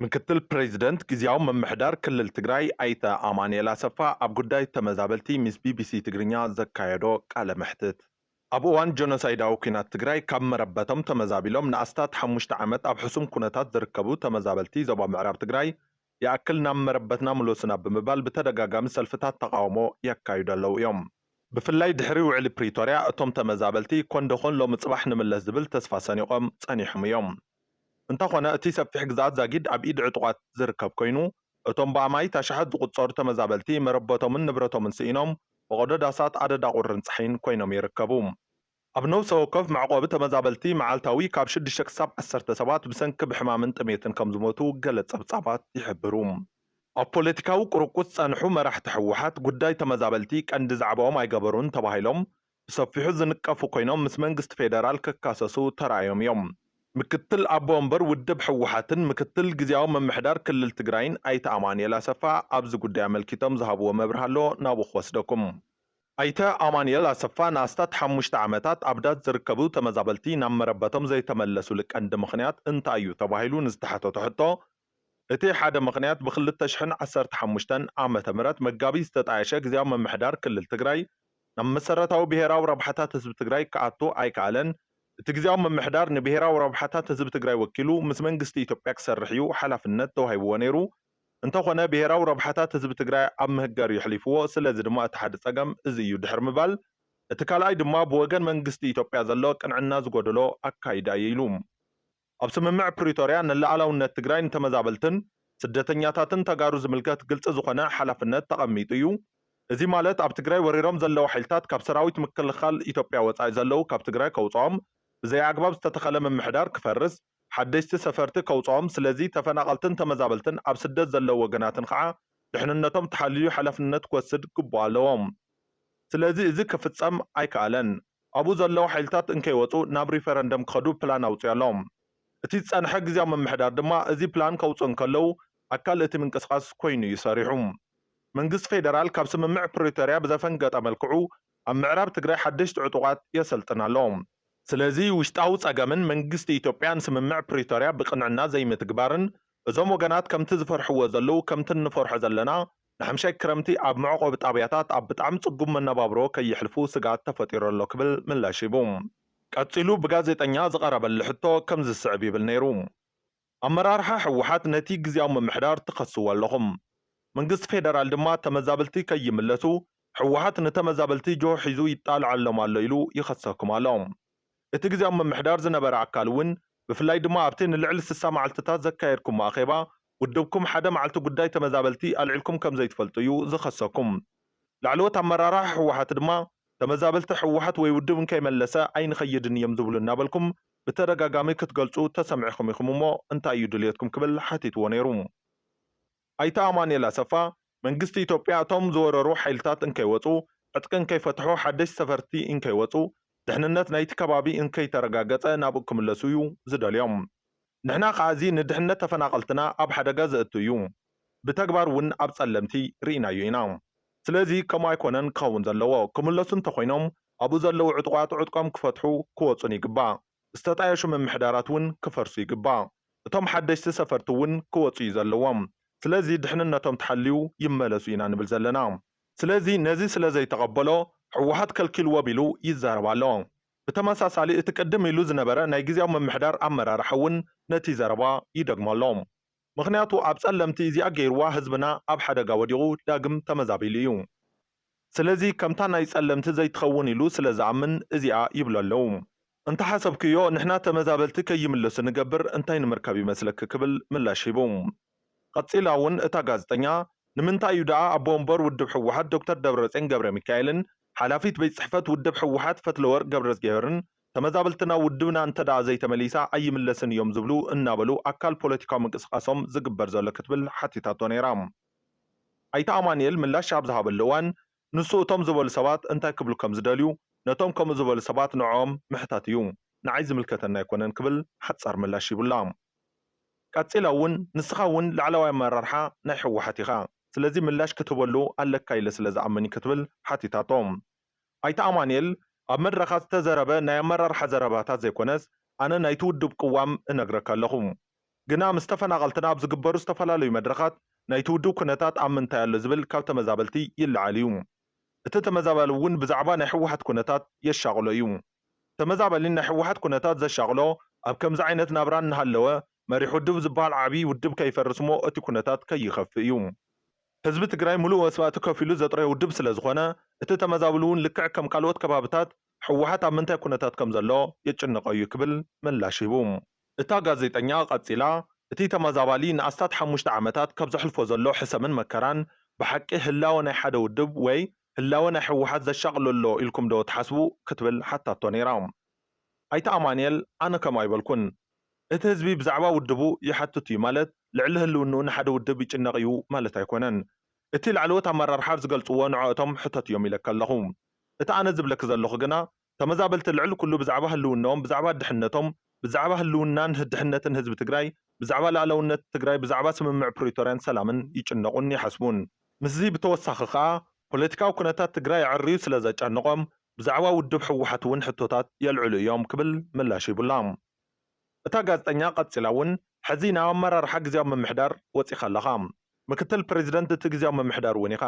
ምክትል ፕሬዚደንት ግዝያዊ ምምሕዳር ክልል ትግራይ ኣይተ ኣማኑኤል ኣሰፋ ኣብ ጉዳይ ተመዛበልቲ ምስ ቢቢሲ ትግርኛ ዘካየዶ ቃለ መሕትት። ኣብ እዋን ጀኖሳይዳዊ ኲናት ትግራይ ካብ መረበቶም ተመዛቢሎም ንኣስታት ሓሙሽተ ዓመት ኣብ ሕሱም ኩነታት ዝርከቡ ተመዛበልቲ ዞባ ምዕራብ ትግራይ ይኣክል ናብ መረበትና ምለሱና ብምባል ብተደጋጋሚ ሰልፍታት ተቃውሞ የካይዱ ኣለዉ እዮም። ብፍላይ ድሕሪ ውዕሊ ፕሪቶርያ እቶም ተመዛበልቲ ኮን ደኾን ሎሚ ጽባሕ ንምለስ ዝብል ተስፋ ሰኒቖም ጸኒሖም እዮም። እንተኾነ እቲ ሰፊሕ ግዝኣት ዛጊድ ኣብ ኢድ ዕጡቓት ዝርከብ ኮይኑ እቶም ብኣማኢት ኣሽሓት ዝቑጸሩ ተመዛበልቲ መረበቶምን ንብረቶምን ስኢኖም ፈቐዶ ዳሳት ኣደዳ ቁርን ጸሓይን ኮይኖም ይርከቡ። ኣብ ነብሰ ወከፍ መዕቆቢ ተመዛበልቲ መዓልታዊ ካብ ሽዱሽተ ክሳብ ዓሰርተ ሰባት ብሰንኪ ብሕማምን ጥሜትን ከም ዝሞቱ ገለ ጸብጻባት ይሕብሩ። ኣብ ፖለቲካዊ ቁርቁስ ዝጸንሑ መራሕቲ ህወሓት ጉዳይ ተመዛበልቲ ቀንዲ ዛዕባኦም ኣይገበሩን ተባሂሎም ብሰፊሑ ዝንቀፉ ኮይኖም ምስ መንግስቲ ፌደራል ክካሰሱ ተራእዮም እዮም። ምክትል ኣቦ ወንበር ውድብ ህወሓትን ምክትል ግዝያዊ ምምሕዳር ክልል ትግራይን ኣይተ ኣማኑኤል ኣሰፋ ኣብዚ ጉዳይ ኣመልኪቶም ዝሃብዎ መብርሂ ኣሎ፣ ናብኡ ክወስደኩም። ኣይተ ኣማኑኤል ኣሰፋ ንኣስታት ሓሙሽተ ዓመታት ኣብ ዳስ ዝርከቡ ተመዛበልቲ ናብ መረበቶም ዘይተመለሱሉ ቀንዲ ምኽንያት እንታይ እዩ ተባሂሉ ንዝተሓተቶ ሕቶ፣ እቲ ሓደ ምኽንያት ብክልተ ሽሕን ዓሰርተ ሓሙሽተን ዓመተ ምህረት መጋቢት ዝተጣየሸ ግዝያዊ ምምሕዳር ክልል ትግራይ ናብ መሰረታዊ ብሄራዊ ረብሓታት ህዝቢ ትግራይ ክኣቱ ኣይከኣለን። እቲ ግዝያዊ ምምሕዳር ንብሄራዊ ረብሓታት ህዝቢ ትግራይ ወኪሉ ምስ መንግስቲ ኢትዮጵያ ክሰርሕ እዩ ሓላፍነት ተዋሂብዎ ነይሩ። እንተኾነ ብሄራዊ ረብሓታት ህዝቢ ትግራይ ኣብ ምህጋር እዩ ኣሕሊፍዎ። ስለዚ ድማ እቲ ሓደ ጸገም እዚ እዩ ድሕሪ ምባል፣ እቲ ካልኣይ ድማ ብወገን መንግስቲ ኢትዮጵያ ዘሎ ቅንዕና ዝጎደሎ ኣካይዳ እዩ ኢሉ። ኣብ ስምምዕ ፕሪቶርያ ንሉዓላውነት ትግራይ ንተመዛበልትን ስደተኛታትን ተጋሩ ዝምልከት ግልፂ ዝኾነ ሓላፍነት ተቐሚጡ እዩ። እዚ ማለት ኣብ ትግራይ ወሪሮም ዘለዉ ሓይልታት ካብ ሰራዊት ምክልኻል ኢትዮጵያ ወፃኢ ዘለዉ ካብ ትግራይ ከውፅኦም፣ ብዘይ ኣግባብ ዝተተኸለ ምምሕዳር ክፈርስ፣ ሓደሽቲ ሰፈርቲ ከውፅኦም፣ ስለዚ ተፈናቐልትን ተመዛበልትን ኣብ ስደት ዘለዉ ወገናትን ከዓ ድሕንነቶም ተሓልዩ ሓላፍነት ክወስድ ግቡእ ኣለዎ። ስለዚ እዚ ክፍፀም ኣይከኣለን። ኣብኡ ዘለዉ ሓይልታት እንከይወፁ ናብ ሪፈረንደም ክኸዱ ፕላን ኣውፅኡ ኣሎ። እቲ ዝፀንሐ ግዝያዊ ምምሕዳር ድማ እዚ ፕላን ከውፅኡ እንከለዉ ኣካል እቲ ምንቅስቓስ ኮይኑ እዩ ሰሪሑ። መንግስቲ ፌደራል ካብ ስምምዕ ፕሪቶርያ ብዘፈንገጠ መልክዑ ኣብ ምዕራብ ትግራይ ሓደሽቲ ዕጡቓት የሰልጥን ኣሎ። ስለዚ ውሽጣዊ ፀገምን መንግስቲ ኢትዮጵያ ንስምምዕ ፕሪቶርያ ብቅንዕና ዘይምትግባርን እዞም ወገናት ከምቲ ዝፈርሕዎ ዘለዉ ከምቲ እንፈርሖ ዘለና ንሓምሻይ ክረምቲ ኣብ መዕቆቢ ጣብያታት ኣብ ብጣዕሚ ፅጉም መነባብሮ ከየሕልፉ ስግኣት ተፈጢሩ ኣሎ ክብል ምላሽ ሂቡ። ቀፂሉ ብጋዜጠኛ ዝቐረበሉ ሕቶ ከምዚ ዝስዕብ ይብል ነይሩ። ኣመራርሓ ህወሓት ነቲ ግዝያዊ ምምሕዳር ትኸስዎ ኣለኹም። መንግስቲ ፌደራል ድማ ተመዛበልቲ ከይምለሱ ህወሓት ንተመዛበልቲ ጆሆ ሒዙ ይጣልዓሎም ኣሎ ኢሉ ይኸሰኩም ኣሎ። እቲ ግዝያዊ ምምሕዳር ዝነበረ ኣካል እውን ብፍላይ ድማ ኣብቲ ንልዕሊ ስሳ መዓልትታት ዘካየድኩሞ ኣኼባ ውድብኩም ሓደ መዓልቲ ጉዳይ ተመዛበልቲ ኣልዒልኩም ከም ዘይትፈልጡ እዩ ዝኸሰኩም። ላዕለዎት ኣመራርሓ ህወሓት ድማ ተመዛበልቲ ህወሓት ወይ ውድብ እንከይመለሰ ኣይንኸይድን እዮም ዝብሉ እናበልኩም ብተደጋጋሚ ክትገልፁ ተሰሚዕኹም ኢኹም እሞ እንታይ እዩ ድልየትኩም ክብል ሓቲትዎ ነይሩ። ኣይተ ኣማኑኤል ኣሰፋ መንግስቲ ኢትዮጵያ እቶም ዝወረሩ ሓይልታት እንከይወፁ፣ ዕጥቂ እንከይፈትሑ፣ ሓደሽቲ ሰፈርቲ እንከይወፁ፣ ድሕንነት ናይቲ ከባቢ እንከይተረጋገፀ ናብኡ ክምለሱ እዩ ዝደልዮም። ንሕና ከዓ እዚ ንድሕነት ተፈናቐልትና ኣብ ሓደጋ ዘእቱ እዩ። ብተግባር እውን ኣብ ፀለምቲ ርኢናዮ ኢና። ስለዚ ከምኡ ኣይኮነን ክኸውን ዘለዎ። ክምለሱ እንተኾይኖም ኣብኡ ዘለዉ ዕጡቓት ዕጥቆም ክፈትሑ ክወፁን ይግባእ። ዝተጣየሹ ምምሕዳራት እውን ክፈርሱ ይግባእ። እቶም ሓደሽቲ ሰፈርቲ እውን ክወፁ እዩ ዘለዎም። ስለዚ ድሕንነቶም ተሓልዩ ይመለሱ ኢና ንብል ዘለና። ስለዚ ነዚ ስለ ዘይተቐበሎ ህወሓት ከልኪልዎ ቢሉ ይዛረብ ኣሎ። ብተመሳሳሊ እቲ ቅድም ኢሉ ዝነበረ ናይ ግዝያዊ ምምሕዳር ኣመራርሓ እውን ነቲ ዘረባ ይደግሞ ኣሎ። ምኽንያቱ ኣብ ጸለምቲ እዚኣ ገይርዋ ህዝብና ኣብ ሓደጋ ወዲቑ ዳግም ተመዛቢሉ እዩ። ስለዚ ከምታ ናይ ጸለምቲ ዘይትኸውን ኢሉ ስለ ዝኣምን እዚኣ ይብሉ ኣለዉ። እንተሓሰብክዮ ንሕና ተመዛበልቲ ከይምለሱ ንገብር እንታይ ንምርካብ ይመስለኪ ክብል ምላሽ ሂቡ። ቀጺላ እውን እታ ጋዜጠኛ ንምንታይ እዩ ደኣ ኣቦ ወንበር ውድብ ህወሓት ዶክተር ደብረጽዮን ገብረ ሚካኤልን ሓላፊት ቤት ጽሕፈት ውድብ ህወሓት ፈትለወርቅ ገብረዝጊሄርን ተመዛበልትና ውድብና እንተ ደኣ ዘይተመሊሳ ኣይምለስን እዮም ዝብሉ እናበሉ ኣካል ፖለቲካዊ ምንቅስቓሶም ዝግበር ዘሎ ክትብል ሓቲታቶ ነይራ። ኣይተ ኣማኑኤል ምላሽ ኣብ ዝሃበሉ እዋን ንሱ እቶም ዝበሉ ሰባት እንታይ ክብሉ ከም ዝደልዩ ነቶም ከምኡ ዝበሉ ሰባት ንዕኦም ምሕታት እዩ፣ ንዓይ ዝምልከተኒ ኣይኮነን ክብል ሓጻር ምላሽ ሂቡላ። ቀጺላ እውን ንስኻ እውን ላዕለዋይ ኣመራርሓ ናይ ህወሓት ኢኻ፣ ስለዚ ምላሽ ክትህበሉ ኣለካ ኢለ ስለ ዝኣምን እዩ ክትብል ሓቲታቶ። ኣይተ ኣማኑኤል ኣብ መድረኻት ዝተዘረበ ናይ ኣመራርሓ ዘረባታት ዘይኮነስ ኣነ ናይቲ ውድብ ቅዋም እነግረካ ኣለኹ። ግና ምስ ተፈናቐልትና ኣብ ዝግበሩ ዝተፈላለዩ መድረኻት ናይቲ ውድብ ኩነታት ኣብ ምንታይ ኣሎ ዝብል ካብ ተመዛበልቲ ይለዓል እዩ። እቲ ተመዛባሊ እውን ብዛዕባ ናይ ህወሓት ኩነታት የሻቕሎ እዩ። ተመዛባሊ ናይ ህወሓት ኩነታት ዘሻቕሎ ኣብ ከምዚ ዓይነት ናብራ እናሃለወ መሪሕ ውድብ ዝበሃል ዓብዪ ውድብ ከይፈርስ እሞ እቲ ኩነታት ከይኸፍእ እዩ። ህዝቢ ትግራይ ሙሉእ መስዋእቲ ከፊሉ ዘጥረዮ ውድብ ስለ ዝኾነ እቲ ተመዛብሊ እውን ልክዕ ከም ካልኦት ከባብታት ህወሓት ኣብ ምንታይ ኩነታት ከም ዘሎ የጭንቖ እዩ ክብል ምላሽ ሂቡ። እታ ጋዜጠኛ ቀጺላ እቲ ተመዛባሊ ንኣስታት ሓሙሽተ ዓመታት ካብ ዘሕልፎ ዘሎ ሕሰምን መከራን ብሓቂ ህላወ ናይ ሓደ ውድብ ወይ ህላወ ናይ ህወሓት ዘሻቕሎ ኣሎ ኢልኩም ዶ ትሓስቡ ክትብል ሓታቶ ነይራ። ኣይተ ኣማንኤል ኣነ ከምኡ ኣይበልኩን። እቲ ህዝቢ ብዛዕባ ውድቡ ይሓትት እዩ ማለት ልዕሊ ህልውንኡ ንሓደ ውድብ ይጭነቕ እዩ ማለት ኣይኮነን። እቲ ላዕለዎት ኣመራርሓ ዝገልፅዎ ንዕኦቶም ሕተት እዮም ኢለካ ኣለኹ። እቲ ኣነ ዝብለኪ ዘለኹ ግና ተመዛበልቲ ልዕሊ ኩሉ ብዛዕባ ህልውናኦም፣ ብዛዕባ ድሕነቶም፣ ብዛዕባ ህልውናን ድሕነትን ህዝቢ ትግራይ፣ ብዛዕባ ሉኣላውነት ትግራይ፣ ብዛዕባ ስምምዕ ፕሪቶርያን ሰላምን ይጭነቑን ይሓስቡን። ምስዚ ብተወሳኺ ከዓ ፖለቲካዊ ኩነታት ትግራይ ኣዕርዩ ስለ ዘጨንቖም ብዛዕባ ውድብ ህወሓት እውን ሕቶታት የልዕሉ እዮም ክብል ምላሽ ሂቡላ። እታ ጋዜጠኛ ቀፂላ እውን ሕዚ ናብ ኣመራርሓ ግዝያዊ ምምሕዳር ወፂኻ ኣለኻ። ምክትል ፕሬዚደንት እቲ ግዝያዊ ምምሕዳር እውን ኢኻ።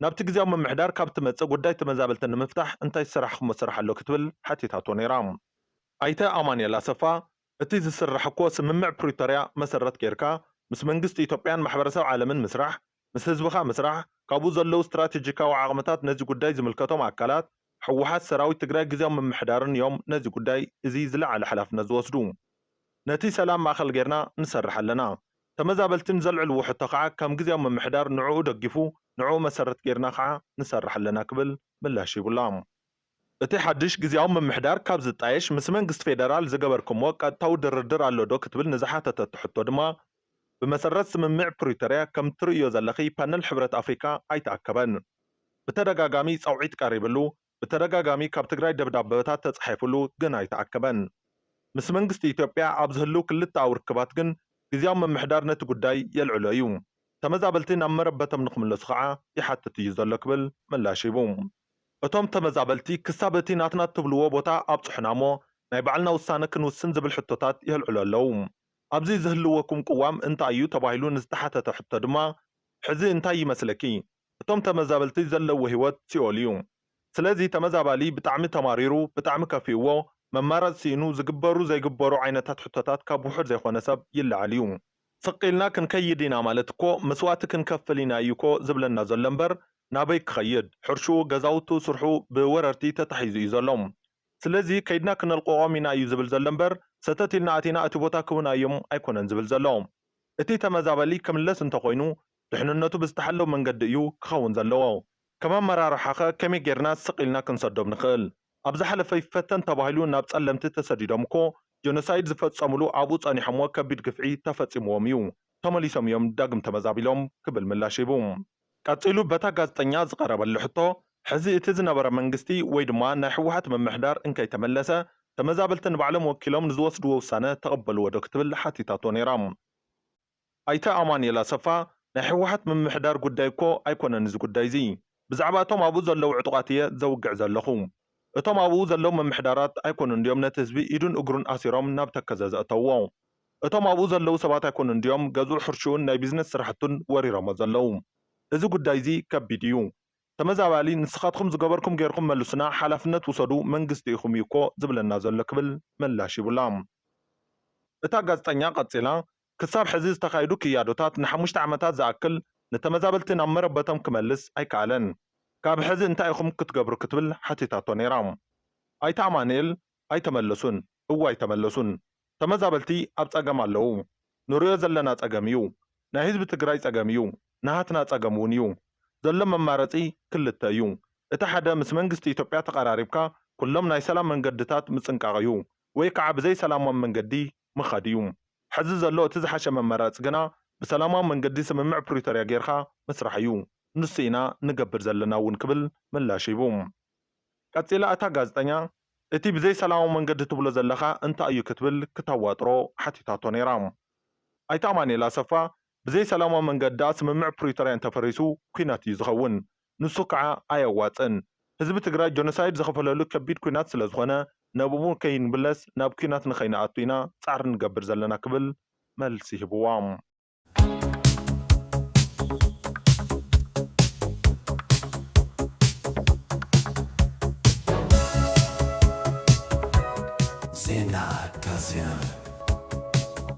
ናብቲ ግዝያዊ ምምሕዳር ካብ ትመፅእ ጉዳይ ተመዛበልቲ ንምፍታሕ እንታይ ዝሰራሕኹሞ ስራሕ ኣሎ ክትብል ሓቲታቶ ነይራ። ኣይተ ኣማኑኤል ኣሰፋ እቲ ዝስራሕ እኮ ስምምዕ ፕሪቶርያ መሰረት ጌርካ ምስ መንግስቲ ኢትዮጵያን ማሕበረሰብ ዓለምን ምስራሕ፣ ምስ ህዝብኻ ምስራሕ፣ ካብኡ ዘለዉ ስትራቴጂካዊ ዓቕምታት ነዚ ጉዳይ ዝምልከቶም ኣካላት፣ ህወሓት፣ ሰራዊት ትግራይ፣ ግዝያዊ ምምሕዳርን እዮም ነዚ ጉዳይ እዚ ዝለዓለ ሓላፍነት ዝወስዱ። ነቲ ሰላም ማእኸል ጌርና ንሰርሕ ኣለና። ተመዛበልቲ ንዘልዕልዎ ሕቶ ከዓ ከም ግዝያዊ ምምሕዳር ንዕኡ ደጊፉ ንዕኡ መሰረት ጌርና ከዓ ንሰርሕ ኣለና ክብል ምላሽ ሂቡላ። እቲ ሓድሽ ግዝያዊ ምምሕዳር ካብ ዝጣየሽ ምስ መንግስቲ ፌደራል ዝገበርኩምዎ ቀጥታዊ ድርድር ኣሎ ዶ ክትብል ንዝሓተተቶ ሕቶ ድማ ብመሰረት ስምምዕ ፕሪቶርያ ከም ትርእዮ ዘለኺ ፓነል ሕብረት ኣፍሪካ ኣይተኣከበን። ብተደጋጋሚ ፀውዒት ቀሪብሉ፣ ብተደጋጋሚ ካብ ትግራይ ደብዳበታት ተፃሒፍሉ ግን ኣይተኣከበን። ምስ መንግስቲ ኢትዮጵያ ኣብ ዝህልው ክልተኣዊ ርክባት ግን ግዝያዊ ምምሕዳር ነቲ ጉዳይ የልዕሎ እዩ። ተመዛበልቲ ናብ መረበቶም ንክምለሱ ከዓ ይሓትት እዩ ዘሎ ክብል ምላሽ ሂቡ። እቶም ተመዛበልቲ ክሳብ እቲ ናትና ትብልዎ ቦታ ኣብፅሑና እሞ ናይ ባዕልና ውሳነ ክንውስን ዝብል ሕቶታት የልዕሉ ኣለዉ። ኣብዚ ዝህልወኩም ቅዋም እንታይ እዩ ተባሂሉ ንዝተሓተተ ሕቶ ድማ ሕዚ እንታይ ይመስለኪ? እቶም ተመዛበልቲ ዘለውዎ ህይወት ሲኦል እዩ። ስለዚ ተመዛባሊ ብጣዕሚ ተማሪሩ፣ ብጣዕሚ ከፊእዎ፣ መማረፂ ስኢኑ ዝግበሩ ዘይግበሩ ዓይነታት ሕቶታት ካብ ውሑድ ዘይኮነ ሰብ ይለዓል እዩ። ስቕ ኢልና ክንከይድ ኢና ማለት እኮ መስዋእቲ ክንከፍል ኢና እዩ እኮ ዝብለና ዘሎ እምበር ናበይ ክኸይድ? ሕርሽኡ፣ ገዛውቱ፣ ስርሑ ብወረርቲ ተታሒዙ እዩ ዘሎ። ስለዚ ከይድና ክነልቅቖም ኢና እዩ ዝብል ዘሎ እምበር ሰተት ኢልና ኣቲና እቲ ቦታ ክህቡና እዮም ኣይኮነን ዝብል ዘሎ። እቲ ተመዛበሊ ክምለስ እንተኾይኑ ድሕንነቱ ብዝተሓለወ መንገዲ እዩ ክኸውን ዘለዎ። ከም ኣመራርሓኸ ከመይ ጌርና ስቕ ኢልና ክንሰዶም ንኽእል? ኣብ ዝሓለፈ ይፈተን ተባሂሉ ናብ ጸለምቲ ተሰዲዶም እኮ ጀኖሳይድ ዝፈጸሙሉ ኣብኡ ጸኒሖምዎ ከቢድ ግፍዒ ተፈጺምዎም እዩ። ተመሊሶም እዮም ዳግም ተመዛቢሎም ክብል ምላሽ ሂቡ። ቀጺሉ በታ ጋዜጠኛ ዝቐረበሉ ሕቶ፣ ሕዚ እቲ ዝነበረ መንግስቲ ወይ ድማ ናይ ህወሓት ምምሕዳር እንከይተመለሰ፣ ተመዛበልቲ ንባዕሎም ወኪሎም ንዝወስድዎ ውሳነ ተቐበልዎ ዶ ክትብል ሓቲታቶ ነይራ። ኣይተ ኣማኑኤል ኣሰፋ፣ ናይ ህወሓት ምምሕዳር ጉዳይ እኮ ኣይኮነን እዚ ጉዳይ እዚ። ብዛዕባ እቶም ኣብኡ ዘለዉ ዕጡቓት እየ ዘውግዕ ዘለኹ። እቶም ኣብኡ ዘለዉ ምምሕዳራት ኣይኮኑን ድዮም ነቲ ህዝቢ ኢዱን እግሩን ኣሲሮም ናብ ተከዘ ዘእተውዎ? እቶም ኣብኡ ዘለዉ ሰባት ኣይኮኑን ድዮም ገዝኡ ሕርሽኡን ናይ ቢዝነስ ስራሕቱን ወሪሮሞ ዘለዉ? እዚ ጉዳይ እዚ ከቢድ እዩ። ተመዛባሊ ንስኻትኩም ዝገበርኩም ጌርኩም መልሱና፣ ሓላፍነት ውሰዱ፣ መንግስቲ ኢኹም እዩ እኮ ዝብለና ዘሎ ክብል ምላሽ ሂቡላ። እታ ጋዜጠኛ ቀጺላ፣ ክሳብ ሕዚ ዝተኻየዱ ክያዶታት ንሓሙሽተ ዓመታት ዝኣክል ንተመዛበልቲ ናብ መረበቶም ክመልስ ኣይከኣለን። ካብ ሕዚ እንታይ ኢኹም ክትገብሩ ክትብል ሓቲታቶ ነይራ። ኣይተ ኣማኑኤል ኣይተመለሱን፣ እወ ኣይተመለሱን። ተመዛበልቲ ኣብ ጸገም ኣለዉ። ንሪኦ ዘለና ጸገም እዩ። ናይ ህዝቢ ትግራይ ጸገም እዩ። ናሃትና ጸገም እውን እዩ። ዘሎ መማረጺ ክልተ እዩ። እቲ ሓደ ምስ መንግስቲ ኢትዮጵያ ተቐራሪብካ ኩሎም ናይ ሰላም መንገድታት ምጽንቃቕ እዩ። ወይ ከዓ ብዘይ ሰላማዊ መንገዲ ምኻድ እዩ። ሕዚ ዘሎ እቲ ዝሓሸ መመራፂ ግና ብሰላማዊ መንገዲ ስምምዕ ፕሪቶርያ ጌርካ ምስራሕ እዩ። ንሱ ኢና ንገብር ዘለና እውን ክብል ምላሽ ሂቡ። ቀፂላ እታ ጋዜጠኛ እቲ ብዘይ ሰላማዊ መንገዲ ትብሎ ዘለኻ እንታይ እዩ ክትብል ክተዋጥሮ ሓቲታቶ ነይራ። ኣይተ ኣማኑኤል ኣሰፋ ብዘይ ሰላማዊ መንገዲ ደኣ ስምምዕ ፕሪቶርያ እንተፈሪሱ ኲናት እዩ ዝኸውን። ንሱ ከዓ ኣየዋፅእን። ህዝቢ ትግራይ ጆኖሳይድ ዝኸፈለሉ ከቢድ ኲናት ስለዝኾነ ነብኡ ከይንምለስ ናብ ኲናት ንኸይንኣቱ ኢና ፃዕሪ ንገብር ዘለና ክብል መልሲ ሂብዎም። ዜና ካዜና።